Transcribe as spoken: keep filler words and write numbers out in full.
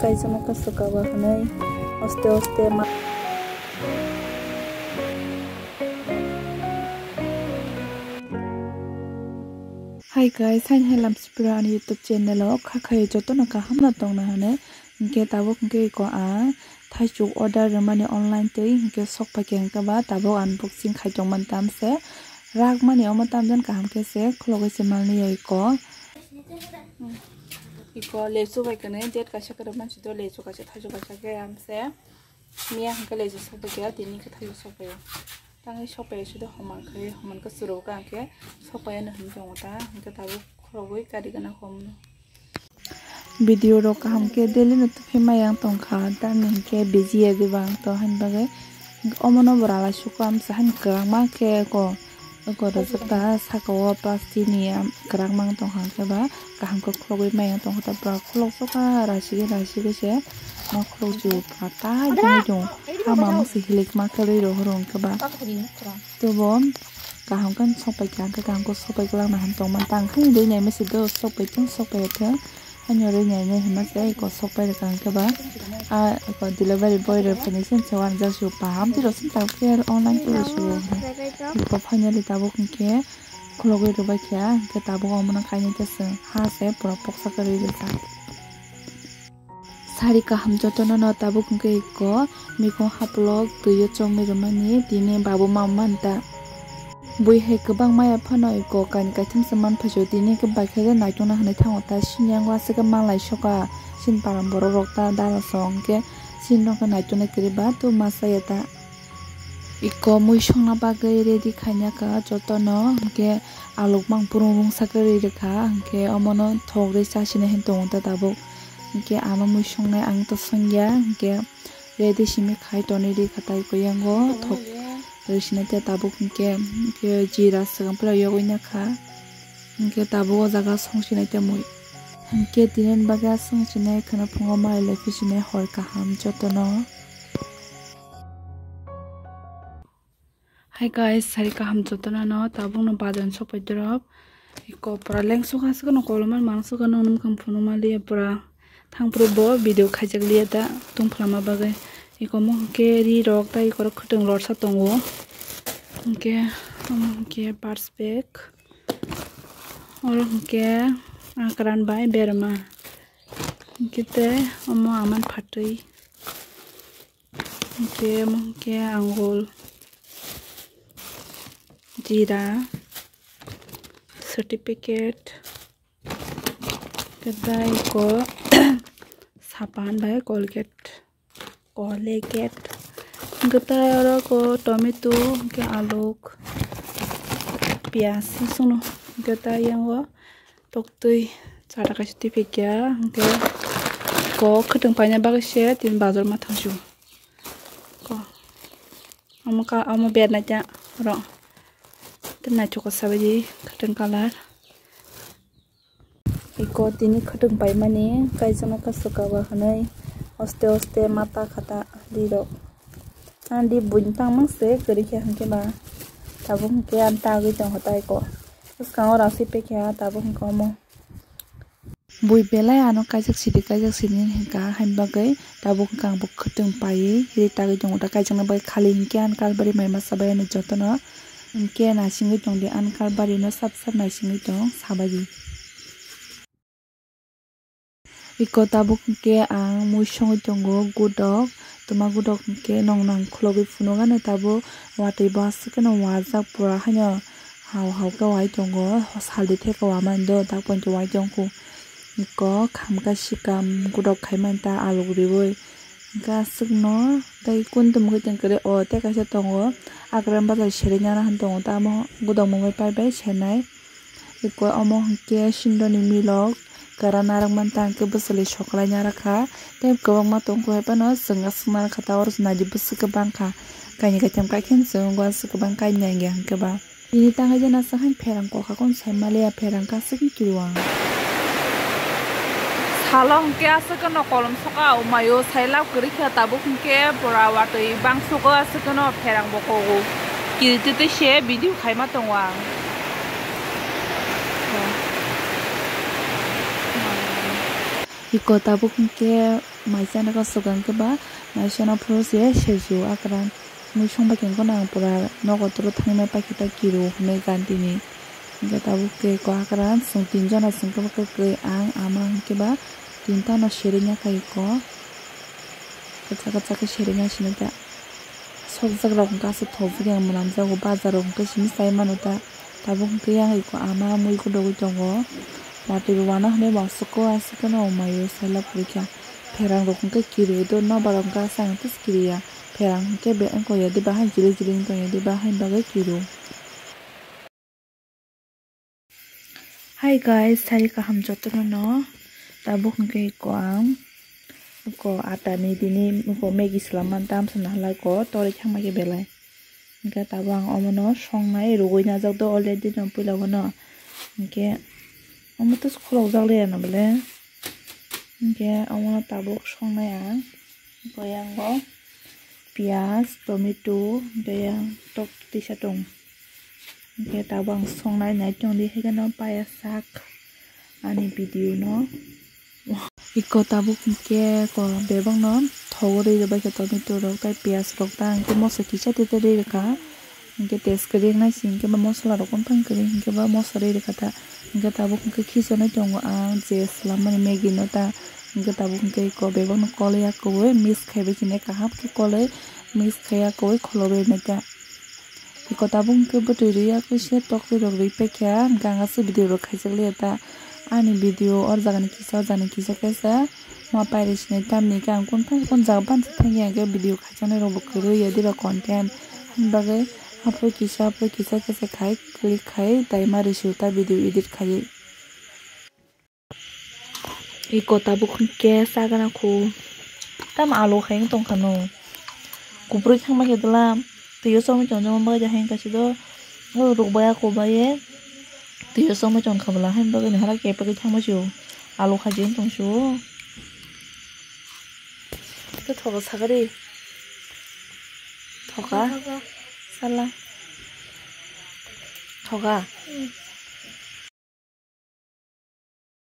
Kaisa no kaisa kaba hwnwi oste oste ma. Hi guys, hain hai lam sipra ani YouTube channel o kha khai joto no kaham no tongna hane. Hinkhe tabuk hinkhe ko a thaichuk order rwmani online tei hinkhe sok paikha hinkhe ba tabuk unboxing khai tongmani tamse rak mani omo tamjani kaham khe se khulogwi se manliya iko. Iko lesu bai kane date kaisa kwrwngma sito lesu kaisa thaichuk kaisa khe amse. Miya hwnkhe lesu sok paikha tini khe thaichuk sok paio. Tangwi sok paio sito homan khai homan khe chwrwk kha hinkhe sok paiyano hinwi tongo ta hinkhe tabuk khulogwi kari gana homno. Video rok kaham khe daily no tubui maya wng tongkha, tamni hinkhe busy ya diba ang to hain bagwi. Omo no bo rala suko amsa hain kwbangma khe eko, eko rwjak ta saka o plastic ni kwrak mang tongkha hinkhe ba kaham khe khulogwi maya wng tongkha ta borok khulok sukha rasigi rasigi se ma khulok ju pata jini jung ama musi hilik ma kwlwi rohor wng khe ba. Tubo kaham khe sok paikha, hwnkhe kaham khe sok pai kwlak naham tongmani tang, haino rwi naima se do, sok pai thung, sok pai thung, haino rwi nainai hinma se eko sok pai rwkha hwnkhe ba, a eko delivery boy rok phaini sini se uanjak su paham twi rw sini tak khe online twi rw su. Eko finally tabuk hwnkhe khulogwi rwbaikha, hwnkhe tabuk omono kainwi khe chwng ha se pura poksa kwrwi rwkha. Sari kaham jotono no tabuk hwnkhe iko mikong hapulok twi o chongwi rwmani tini babu ma manta. Bui hai kwbang maya phano iko kainwi kaitham se man phaisu tini hwnkhe bai khe naitokna hwnwi thango ta sini yango aswk khe malai soka sini param borok rok ta dara song hwnkhe sini rok khe naitoknai kwrwi ba tu masa ya ta. Iko mui songna bagwi ready khaina kha jotono, hwnkhe alok mang purung rungsa kwrwi rwkha, hwnkhe omono thok rwi chasina hin tongo ta tabuk. Hwnkhe ano mui songnai ang to songya, hwnkhe ready simi khai tonwi rikha ta iko yango thok rwi sina te tabuk, hwnkhe, hwnkhe jira swkang phano yogwi nakha, hwnkhe tabuk o jaga song sinai te mui. Hwnkhe tini bagwi aswk sinai kheno phungo malai lai phi sinai hor kaham jotono. Hi guys, sari kaham jotono no tabuk no bazar ni sopai drop. Iko pura leng suka suka no kolom man mang suka no nung kang phunuk ma liya pura. Thang pura bo video khaijak liya ta tung phlama bagwi. Iko mo hwnkhe ri rok ta iko rok khwtwng lorsa tongo. Hwnkhe omo hwnkhe purse bag. Oro hwnkhe akran bai berma. Hwnkhe te omo aman phatwi. Hwnkhe, omo hwnkhe angul, jira, certificate, khe tei iko sapan bai Colgate, Colgate. Hwnkhe tei oro ko tomato, hwnkhe aluk, piyaj, songno. Hwnkhe tei yango toktwi chara kaisa twi phaikha, hwnkhe ko khwtwng paina bagwi se tini bazar ma thangsu. Ko omo ka, omo bernai ta oro. Tei naithok khe sabaidi khwtwng colour. Iko tini khwtwng paimani kaisa no kaisa kaba hwnwi oste oste mata khata ri rok. Ani buini tangmang se kwrwi khe hwnkhe ba tabuk hwnkhe ani tagwi tongkha tai ko. Bwskango rasi pekya tabuk hwnkhe omo. Bui belai ano kaijak sidi kaijak sidi hinkha, haini bagwi tabuk hwnkhe ang bo khwtwng paiwi ri tagwi tongo ta, kaijakna bagwi khali hinkhe ani karbari mai masa bai ano jotono hinkhe naisingwi tongdi, ani karbari no sap sap naisingwi tong sabaidi. Iko tabuk hinkhe ang mui songwi tongo gudok, twma gudok hinkhe nong nang khulogwi phunukgani tabuk watwi bo aswk kheno wajak pura haino hao hao khe wai tongo, saldi theka wamani do dak pointo wai tongkhu. Iko khamkha sikam gudok khaimani ta aluk riui hinkhe aswkno tei kundum khe tongkhe o tei kaisa tongo, Akran bazar seri nana han tongo tamo gudok mungwi pai bai senai. Iko omo hinkhe sindoni milok kwran narwkmani ta hinkhe bwswlwi soklai narwkha. Tei kwbangma tongkhu hai phano chwng aswk narwkha ta oro naidi bwswk kwbangkha. Kainwi kaitham kaikhe chwng aswk kwbang kainwi nangya hinkhe ba. Tini tangwi jana swkang pherang kokha kon sai maliya pherang kaswk kiwang. Salo hinkhe aswk no kolom soka umayo sailak kwrwi khe tabuk hinkhe pura watwi bangsugo aswk no pherang bo kogo. Kiri twi twi se video khaima tongo ang. Iko tabuk hinkhe Maisa no swkang khe ba maisa no phuru se seju akran. Mui song bai khe ang pura nogo turo thangwi ma paikhe ta kiru hwnwi gantini. Hwnkhe tabuk khe ko akran chwng tinjona chwng khe kwrwi ang ama hwnkhe ba tinta no serenya khai ko. Kwchak kwchak khe serenya sini ta. Sokjak rok hwnkhe aswk thokjak yang mwnamjago, bazar rok hwnkhe simi sai mano ta. Tabuk hwnkhe yang iko ama mui kudogwi tongo. Watwi bo wana hwnwi bo aswk khe aswk kheno omaio saila kwrwi kha. Pherang rok hwnkhe kiriwi do, nobar rok hwnkhe aswk ang tei kiriya. Pherang hwnkhe be wngkha ya de bahai jili jili wng tong ya de bahai bagwi kiru. Hi guys, sari kaham jotono no. Tabuk hwnkhe iko ang iko atani dini iko Maggi swlam mani tamsa nahalai ko tori thangma khe belai. Hwnkhe tabuk ang omono songnai rwgwi najak do already no puila bono. Hwnkhe omo to khulokjak le ano bele. Hwnkhe omono tabuk songnai ang. Hwnkhe yang o piyaj, tomato, hwnkhe yang tok tisa tong. Hwnkhe tabuk ang songnai nai tongdi, haikhe no paya sak ani video no. Iko tabuk hwnkhe ko bebak no thogo rwi rwbaikha tomato rok tei piyaj rok ta hwnkhe moso kisa tei tei rwi rwkha. Hwnkhe test kwrwi wngnai se hwnkhe ba mosola rok wngthang kwrwi hwnkhe ba moso rwi rwkha ta. Hwnkhe tabuk hwnkhe khichonwi tongo ang je swlammani Maggi no ta. Hwnkhe tabuk hwnkhe iko bebak no kolwi yakowi mix khaiwi sini kaham khe kolwi mix khai yakowi kholobwi rwnai ta. Iko tabuk hwnkhe bwtwi rwi yakowi se toktwi rok rwi paikha hwnkhe ang aswk video rok khaijak liya ta. Ani video or jagani kisa o jagani kisa khe sa ma pairi sinai tamni khe ang kun phai kun jaga ban se thangya hwnkhe video khaijaknai rok bo kwrwi ya deba content. Hwnbagwi aphuru kisa aphuru kisa khe se khai click khai daima rwsio ta video edit khaiwi. Iko tabuk hwnkhe sagana khu. Tamo alu khai wng tongkha no. Kuprwi thangma khe dwla. Twiyo chongwi tongjakma bagwi da hang kaisa do. O rukbai ako bai ye. Twiyo chongwi tongkha bwla haino bagwi no hara kepagwi thangma sio. Alu khai wng tong sio. Khe thogo sagari. Thoka. Thogo. Sala. Thoga. Hmm.